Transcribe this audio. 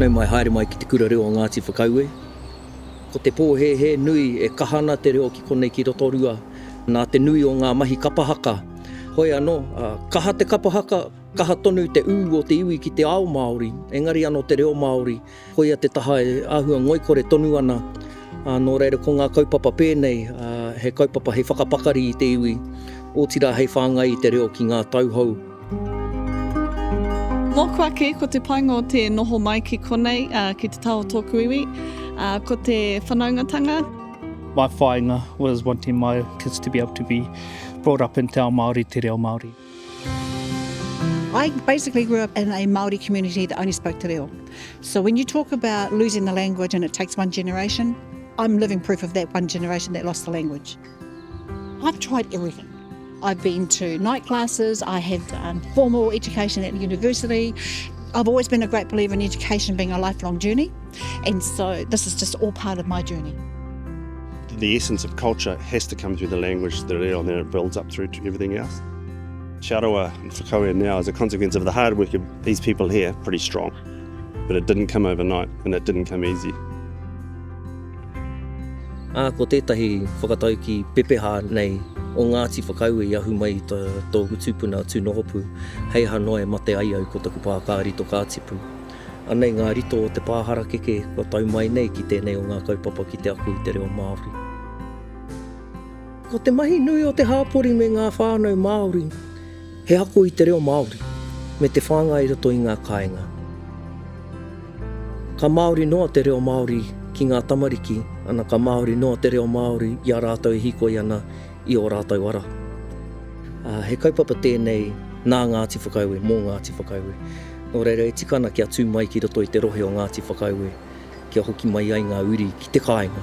Nau mai haere mai ki Te Kura Reo o Ngāti Whakaue. Ko te pōhēhē nui e kaha ana te reo ki konei ki Rotorua nā te nui o ngā mahi kapa haka. Hoi anō, kaha te kapa haka, kaha tonu te ū o te iwi ki te ao Māori, engari anō te reo Māori, koia te taha e āhua ngoikore tonu ana. Nō reira ko ngā kaupapa pēnei, he kaupapa hei whakapakari i te iwi, otirā hei whāngai i te reo ki ngā tauhou. Mōku ake, ko te painga o te noho mai ki konei, ki te taha o tōku iwi, ko te whanaungatanga. My whāinga was wanting my kids to be able to be brought up in te ao Māori, te reo Māori. I basically grew up in a Māori community that only spoke te reo. So when you talk about losing the language and it takes one generation, I'm living proof of that one generation that lost the language. I've tried everything. I've been to night classes, I have um, formal education at university. I've always been a great believer in education being a lifelong journey, and so this is just all part of my journey. The essence of culture has to come through the language, the reo, and then it builds up through to everything else. Te Arawa and Whakaue now is a consequence of the hard work of these people here, pretty strong. But it didn't come overnight and it didn't come easy. Ā, ko tētahi whakataukī pepeha nei o Ngāti Whakaue i ahu mai i tōku tupuna a Tūnohopu, hei aha noa e mate ai au ko taku pākā rito ka tipu. Anei ngā rito o te pā harakeke kua tau mai nei ki tēnei o ngā kaupapa ki te ako i te reo Māori. Ko te mahi nui o te hāpori me ngā whānau Māori he ako i te reo Māori me te whāngai i roto i ngā kāinga. Ka Māori noa te reo Māori ki ngā tamariki, ana ka Māori noa te reo Māori i a rātou e hīkoi ana i ō rātou ara. Ā, he kaupapa tēnei nā Ngāti Whakaue, mō Ngāti Whakaue. Nō reira, e tika ana kia tū mai ki roto i te rohe o Ngāti Whakaue, kia hoki mai ai ngā uri ki te kāinga.